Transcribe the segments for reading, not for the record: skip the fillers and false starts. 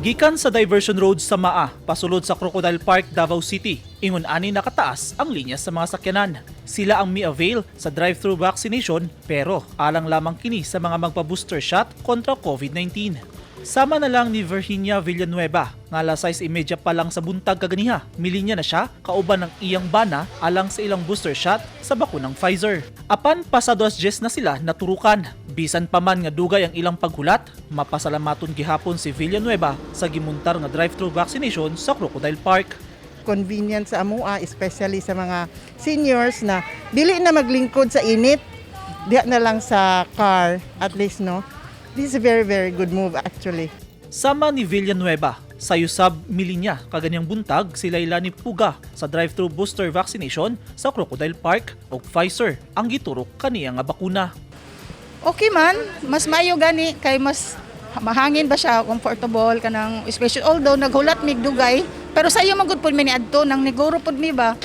Gikan sa Diversion Road sa Maa, pasulod sa Crocodile Park, Davao City. Ingon ani nakataas ang linya sa mga sakyanan. Sila ang mi-avail sa drive-thru vaccination, pero alang lamang kini sa mga magpa-booster shot kontra COVID-19. Sama na lang ni Virginia Villanueva nga alas 6:30 pa lang sa buntag kaganiha. Milinya na siya kauban ng iyang bana alang sa ilang booster shot sa bakunang Pfizer. Apan pasado alas 10 na sila naturukan. Bisan pa man nga dugay ang ilang paghulat, mapasalamaton gihapon si Villanueva sa gimuntar nga drive-thru vaccination sa Crocodile Park. Convenient sa amoa, especially sa mga seniors na dili na maglingkod sa init. Diha na lang sa car, at least, no? This is a very, very good move, actually. Sama ni Villanueva, sa usab milinya kaganiyang buntag si Lailani Puga sa drive-thru booster vaccination sa Crocodile Park ug Pfizer ang giturok kaniya nga bakuna. Okay man, mas maayo gani kay mas mahangin ba siya, comfortable kanang especially although naghulat mig dugay, pero sayo man gud pud mi niadto nang neguro pud mi ba.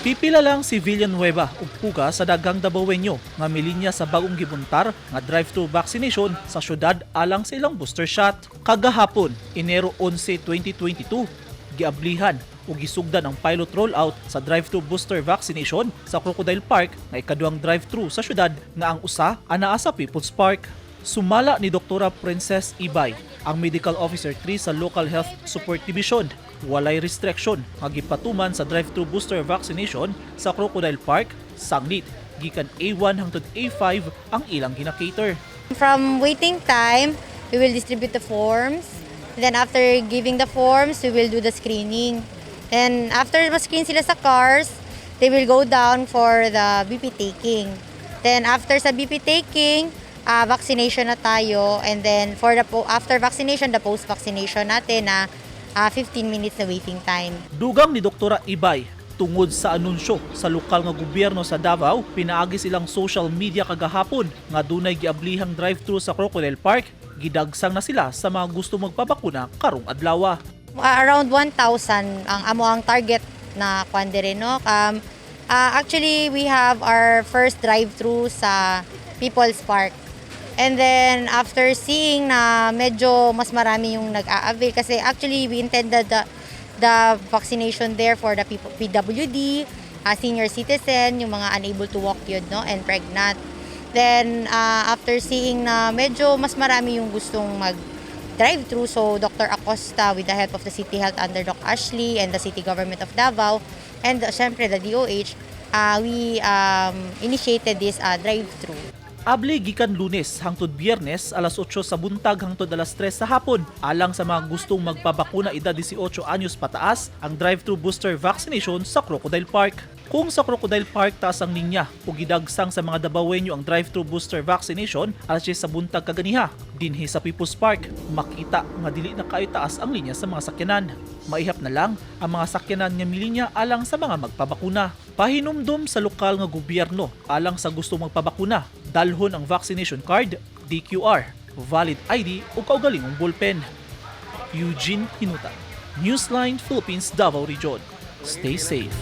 Pipila lang si Villanueva ug Puga sa daghang Dabawenyo nga milinya sa bagong gibuntar nga drive-thru vaccination sa syudad alang sa ilang booster shot. Kagahapon, Enero 11, 2022, giablihan ug gisugdan ang pilot rollout sa drive-thru booster vaccination sa Crocodile Park nga ikaduhang drive-thru sa syudad nga ang usa anaa sa People's Park. Sumala ni Dr. Princess Ibay, ang Medical Officer 3 sa Local Health Support Division, walay restriction nga gipatuman sa drive-thru booster vaccination sa Crocodile Park, sangnit gikan A1 hangtod A5 ang ilang gina-cater. From waiting time, we will distribute the forms. Then after giving the forms, we will do the screening. Then after ma-screen sila sa cars, they will go down for the BP taking. Then after sa BP taking, vaccination na tayo. And then for the after vaccination, the post-vaccination natin na 15 minutes na waiting time. Dugang ni Doktora Ibay, tungod sa anunsyo sa lokal nga gobyerno sa Davao, pinaagi silang social media kagahapon nga dunay giablihang drive-thru sa Crocodile Park, gidagsang na sila sa mga gusto magpabakuna karong adlaw. Around 1,000 ang amo ang target na kwan diri, no. Actually, we have our first drive-thru sa People's Park. And then after seeing na medyo mas marami yung nag-a-avail, kasi actually we intended the vaccination there for the people, PWD, senior citizen, yung mga unable to walk yun, no, and pregnant. Then after seeing na medyo mas marami yung gustong mag drive-thru. So Dr. Acosta, with the help of the City Health under Doc Ashley and the City Government of Davao and syempre the DOH, we initiated this drive-thru. Abli gikan Lunes hangtod Biyernes, alas 8 sa buntag hangtod alas 3 sa hapon alang sa mga gustong magpabakuna edad 18 anyos pataas ang drive-thru booster vaccination sa Crocodile Park. Kung sa Crocodile Park taas ang linya ug gidagsang sa mga Dabawenyo ang drive-thru booster vaccination alas 10 sa buntag kaganiha, dinhi sa People's Park makita nga dili na kaayo taas ang linya sa mga sakyanan. Maihap na lang ang mga sakyanan nga milinya alang sa mga magpabakuna. Pahinumdom sa lokal nga gobyerno alang sa gusto magpabakuna, dalhon ang vaccination card, DQR, valid ID o kaugalingong ballpen. Eugene Hinutan, Newsline Philippines, Davao Region. Stay safe.